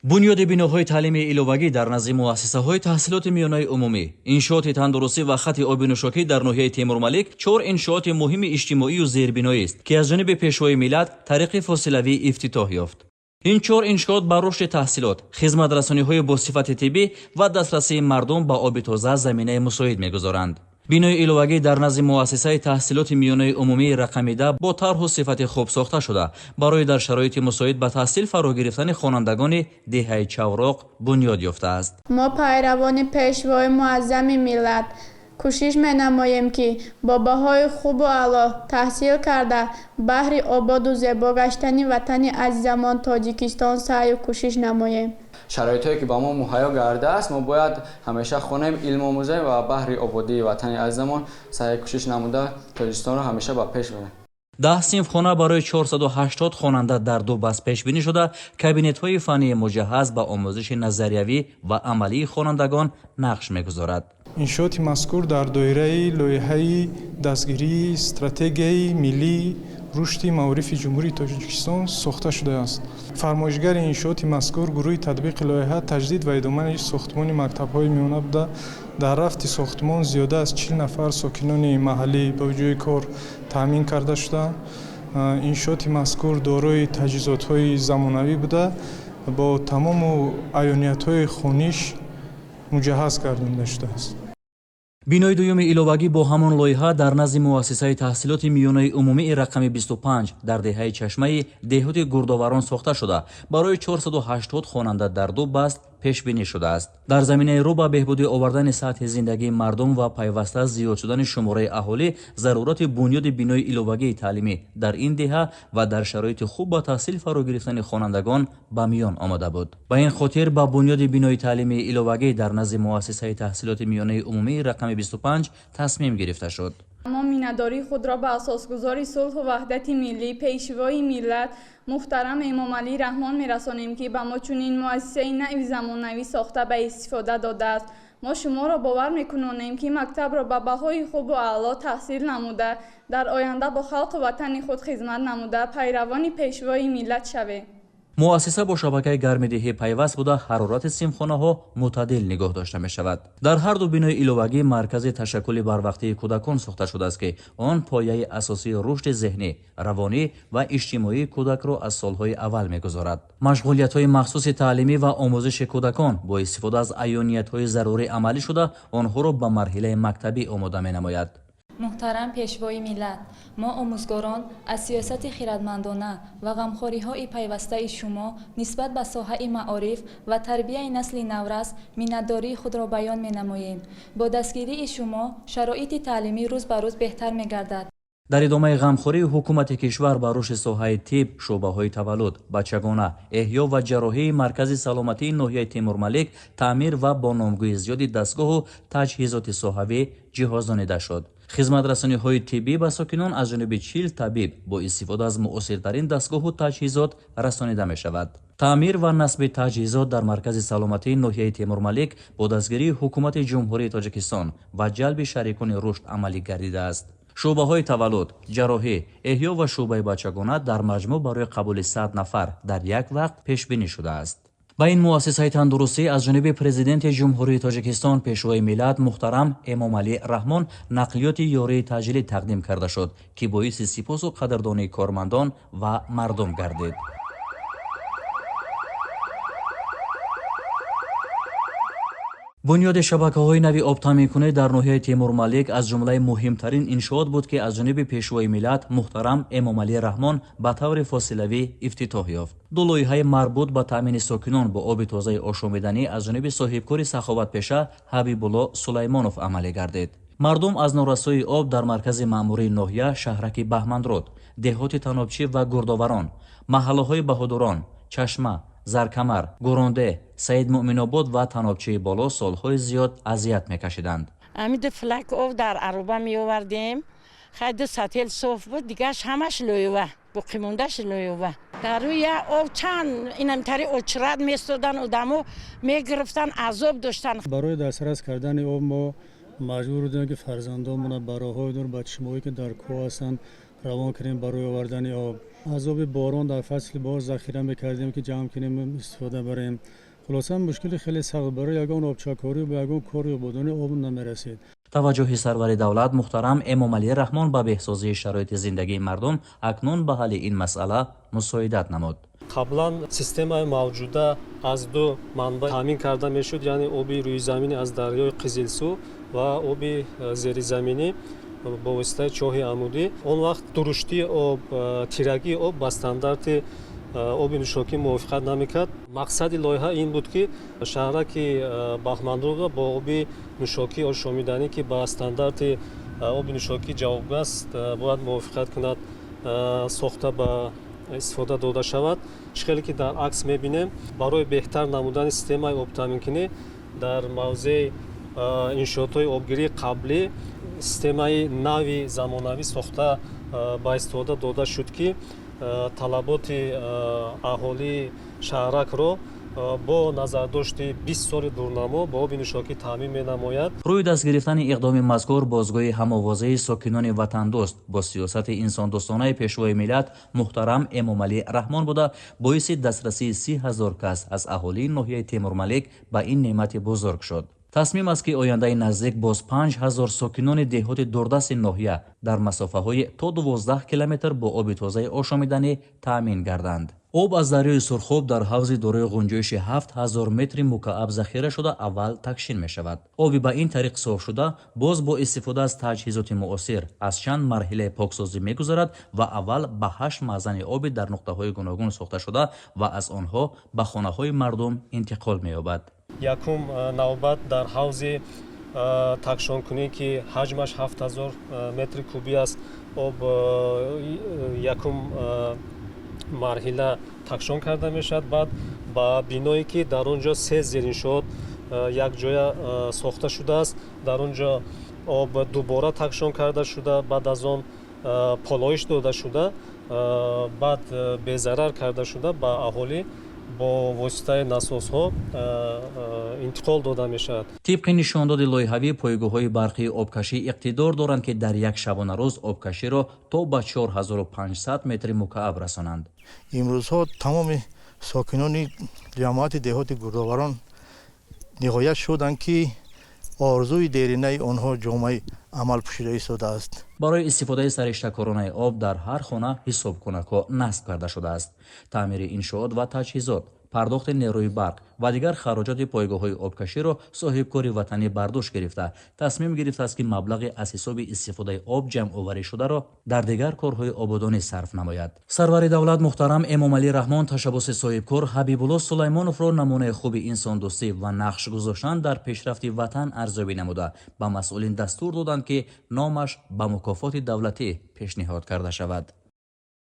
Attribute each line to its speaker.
Speaker 1: Бунёди биноҳои таълимии иловагӣ дар назди муассисаҳои таҳсилоти миёнаи умумӣ, иншооти тандурустӣ ва хати оби нӯшокӣ дар ноҳияи Темурмалик чор иншооти муҳими иҷтимоию зербиноист, ки аз ҷониби Пешвои миллат тариқи фосилавӣ ифтитоҳ ёфт. Ин чор иншоот ба рушди таҳсилот, хизматрасониҳои босифати тиббӣ ва дастрасии мардум ба оби тоза заминаи мусоид мегузоранд. Бинои иловагӣ дар назди муассисаи таҳсилоти миёнаи умумии рақами 10 бо тарҳу сифати хуб сохта шуда, барои дар шароити мусоид ба таҳсил фаро гирифтани хонандагони деҳаи Чавроқ бунёд ёфтааст.
Speaker 2: Мо, пайравони Пешвои муаззами миллат, кӯшиш менамоем, ки бо баҳои хубу аъло таҳсил карда, баҳри ободу зебо гаштани ватани азизамон Тоҷикистон саъю кӯшиш намоем.
Speaker 3: Шароитҳое ки ба мо муҳайё гардааст, мо бояд ҳамеша хонем, илм омӯзем ва баҳри ободии ватани азизамон саъю кӯшиш намуда, Тоҷикистонро ҳамеша ба пеш барем.
Speaker 1: 10 синфхона барои 480 хонанда дар ду баст пешбинӣ шуда, кабинетҳои фаннии муҷаҳҳаз ба омӯзиши назариявӣ ва амалии хонандагон нақш мегузорад.
Speaker 4: Иншооти мазкур дар доираи лоиҳаи дастгирии стратегияи миллии рушди маорифи Ҷумҳурии Тоҷикистон сохта шудааст. Фармоишгари иншооти мазкур гурӯҳи татбиқи лоиҳа таҷдид ва идомаи сохтмони мактабҳои миёна буда, дар рафти сохтмон зиёда аз 40 нафар сокинони маҳаллӣ ба ҷои кор таъмин карда шуданд. Иншооти мазкур дорои таҷҳизотҳои замонавӣ буда, бо тамому аёниятҳои хониш муҷаҳҳаз гардонида шудааст.
Speaker 1: Бинои дуюми иловагӣ бо ҳамон лоиҳа дар назди муассисаи таҳсилоти миёнаи умумии рақами 25 дар деҳаи Чашмаи деҳоти Гурдоварон сохта шуда, барои 480 хонанда дар ду баст пешбинӣ шудааст. Дар заминаи рӯ ба беҳбудӣ овардани сатҳи зиндагии мардум ва пайваста зиёд шудани шумораи аҳолӣ, зарурати бунёди бинои иловагии таълимӣ дар ин деҳа ва дар шароити хуб ба таҳсил фаро гирифтани хонандагон ба миён омада буд. Ба ин хотир ба бунёди бинои таълимии иловагӣ дар назди муассисаи таҳсилоти миёнаи умумии рақами 25 тасмим гирифта шуд.
Speaker 5: Мо миннатдории худро ба асосгузори сулҳу ваҳдати миллӣ, Пешвои миллат муҳтарам Эмомалӣ Раҳмон мерасонем, ки ба мо чунин муассисаи нави замонавӣ сохта ба истифода додааст. Мо шуморо бовар мекунонем, ки мактабро ба баҳои хубу аъло таҳсил намуда, дар оянда бо халқу ватани худ хизмат намуда, пайравони Пешвои миллат шавем.
Speaker 1: Муассиса бо шабакаи гармидиҳӣ пайваст буда, ҳарорати синфхонаҳо мӯътадил нигоҳ дошта мешавад. Дар ҳар ду бинои иловагӣ маркази ташаккули барвақтии кӯдакон сохта шудааст, ки он пояи асосии рушди зеҳнӣ, равонӣ ва иҷтимоии кӯдакро аз солҳои аввал мегузорад. Машғулиятҳои махсуси таълимӣ ва омӯзиши кӯдакон бо истифода аз аёниятҳои зарурӣ амалӣ шуда, онҳоро ба марҳилаи мактабӣ омода менамояд.
Speaker 6: Муҳтарам Пешвои миллат, мо, омӯзгорон, аз сиёсати хирадмандона ва ғамхориҳои пайвастаи шумо нисбат ба соҳаи маориф ва тарбияи насли наврас миннатдории худро баён менамоем. Бо дастгирии шумо шароити таълимӣ рӯз ба рӯз беҳтар мегардад.
Speaker 1: Дар идомаи ғамхории ҳукумати кишвар ба рушди соҳаи тиб, шӯъбаҳои таваллуд, бачагона, эҳё ва ҷарроҳии маркази саломатии ноҳияи Темурмалик таъмир ва бо номгӯи зиёди дастгоҳу таҷҳизоти соҳавӣ ҷиҳозонида шуд. Хизматрасониҳои тиббӣ ба сокинон аз ҷониби 40 табиб бо истифода аз муосиртарин дастгоҳу таҷҳизот расонида мешавад. Таъмир ва насби таҷҳизот дар маркази саломатии ноҳияи Темурмалик бо дастгирии ҳукумати Ҷумҳурии Тоҷикистон ва ҷалби шарикони рушд амалӣ гардидааст. Шӯъбаҳои таваллуд, ҷарроҳӣ, эҳё ва шӯъбаи бачагона дар маҷмӯъ барои қабули 100 нафар дар як вақт пешбинӣ шудааст. Ба ин муассисаи тандурустӣ аз ҷониби Президенти Ҷумҳурии Тоҷикистон, Пешвои миллат муҳтарам Эмомалӣ Раҳмон нақлиёти ёрии таъҷилӣ тақдим карда шуд, ки боиси сипосу қадрдонии кормандон ва мардум гардид. Бунёди шабакаҳои нави обтаъминкунӣ дар ноҳияи Темурмалик аз ҷумлаи муҳимтарин иншоот буд, ки аз ҷониби Пешвои миллат муҳтарам Эмомалӣ Раҳмон ба таври фосилавӣ ифтитоҳ ёфт. Ду лоиҳаи марбут ба таъмини сокинон бо оби тозаи ошомиданӣ аз ҷониби соҳибкори саховатпеша Ҳабибулло Сулаймонов амалӣ гардид. Мардум аз норасоии об дар маркази маъмурии ноҳия, шаҳраки Баҳманруд, деҳоти Танобчӣ ва Гурдоварон, маҳаллаҳои Баҳодурон, Чашма, Заркамар, Гуронде, Саидмӯъминобод ва Танобчии Боло солҳои зиёд азият мекашиданд.
Speaker 7: Ҳамин ду флак об дар ароба меовардем. Хай, ду сател соф буд, дигараш ҳамаш лӯёва, боқимондааш лӯёва. Дар рӯи як об чанд инамтари очрат местодан, одамо мегирифтан, азоб доштан.
Speaker 8: Барои дастрас кардани об мо маҷбур будем, ки фарзандонмона ба роҳҳои дур, ба чишмаҳое ки дар кӯҳ ҳастанд, равон кунем барои овардани об. Аз оби борон дар фасли баҳор захира мекардем, ки ҷамъ кунем, истифода барем. Хулоса, мушкили хеле сахт, барои ягон обчакорӣ ба ягон кори ободонӣ об намерасид.
Speaker 1: Таваҷҷӯҳи сарвари давлат муҳтарам Эмомалӣ Раҳмон ба беҳсозии шароити зиндагии мардум акнун ба ҳалли ин масъала мусоидат намуд.
Speaker 9: Қаблан системаи мавҷуда аз ду манбаъ таъмин карда мешуд, яъне оби рӯизаминӣ аз дарёи Қизилсу ва оби зеризаминӣ бо воситаи чоҳи амудӣ. Он вақт дуруштии об, тирагии об ба стандарти оби нӯшокӣ мувофиқат намекард. Мақсади лоиҳа ин буд, ки шаҳраки Баҳманрудро бо оби нӯшокии ошомиданӣ, ки ба стандарти оби нӯшокӣ ҷавобгӯ аст, бояд мувофиқат кунад, сохта ба истифода дода шавад. Чӣ хеле ки дар акс мебинем, барои беҳтар намудани системаи обтаъминкунӣ дар мавзеи иншоотҳои обгирии қаблӣ системаи нави замонавӣ сохта ба истифода дода шуд, ки талаботи аҳолии шаҳракро бо назардошти 20 соли дурнамо бо оби нӯшокӣ таъмин менамояд.
Speaker 1: Рӯи даст гирифтани иқдоми мазкур бозгӯи ҳамовозаи сокинони ватандӯст бо сиёсати инсондӯстонаи Пешвои миллат муҳтарам Эмомалӣ Раҳмон буда, боиси дастрасии 30 ҳазор кас аз аҳолии ноҳияи Темурмалик ба ин неъмати бузург шуд. Тасмим аст, ки ояндаи наздик боз 5000 сокинони деҳоти дурдасти ноҳия дар масофаҳои то 12 километр бо оби тозаи ошомиданӣ таъмин гарданд. Об аз дарёи Сурхоб дар ҳавзи дорои ғунҷоиши 7000 метри мукааб захира шуда, аввал такшин мешавад. Оби ба ин тариқ соф шуда боз бо истифода аз таҷҳизоти муосир аз чанд марҳилаи поксозӣ мегузарад ва аввал ба 8 маъзани оби дар нуқтаҳои гуногун сохта шуда ва аз онҳо ба хонаҳои мардум интиқол меёбад.
Speaker 9: Якум навбат дар ҳавзи такшонкунӣ, ки ҳаҷмаш 7000 метри кубӣ аст, об якум марҳила такшон карда мешавад. Баъд ба биное, ки дар он ҷо се зериншоот якҷоя сохта шудааст, дар он ҷо об дубора такшон карда шуда, баъд аз он полоиш дода шуда, баъд безарар карда шуда, ба аҳолӣ бо воситаи насосҳо интиқол дода мешавад.
Speaker 1: Тибқи нишондоди лоиҳавӣ, пойгоҳҳои барқии обкашӣ иқтидор доранд, ки дар як шабонарӯз обкаширо то ба 4500 метри мукааб расонанд.
Speaker 10: Имрӯзҳо тамоми сокинони ҷамоати деҳоти Гурдоварон ниҳоят шуданд, ки орзуи деринаи онҳо ҷомаи амал пӯшида истодааст.
Speaker 1: Барои истифодаи сариштакоронаи об дар ҳар хона ҳисобкунакҳо насб карда шудааст. Таъмири иншоот ва таҷҳизот, пардохти нерӯи барқ ва дигар хароҷоти пойгоҳҳои обкаширо соҳибкори ватанӣ бар дӯш гирифта, тасмим гирифтааст, ки маблағи аз ҳисоби истифодаи об ҷамъоварӣ шударо дар дигар корҳои ободонӣ сарф намояд. Сарвари давлат муҳтарам Эмомалӣ Раҳмон ташаббуси соҳибкор Ҳабибулло Сулаймоновро намунаи хуби инсондӯстӣ ва нақш гузоштан дар пешрафти ватан арзёбӣ намуда, ба масъулин дастур доданд, ки номаш ба мукофоти давлатӣ пешниҳод карда шавад.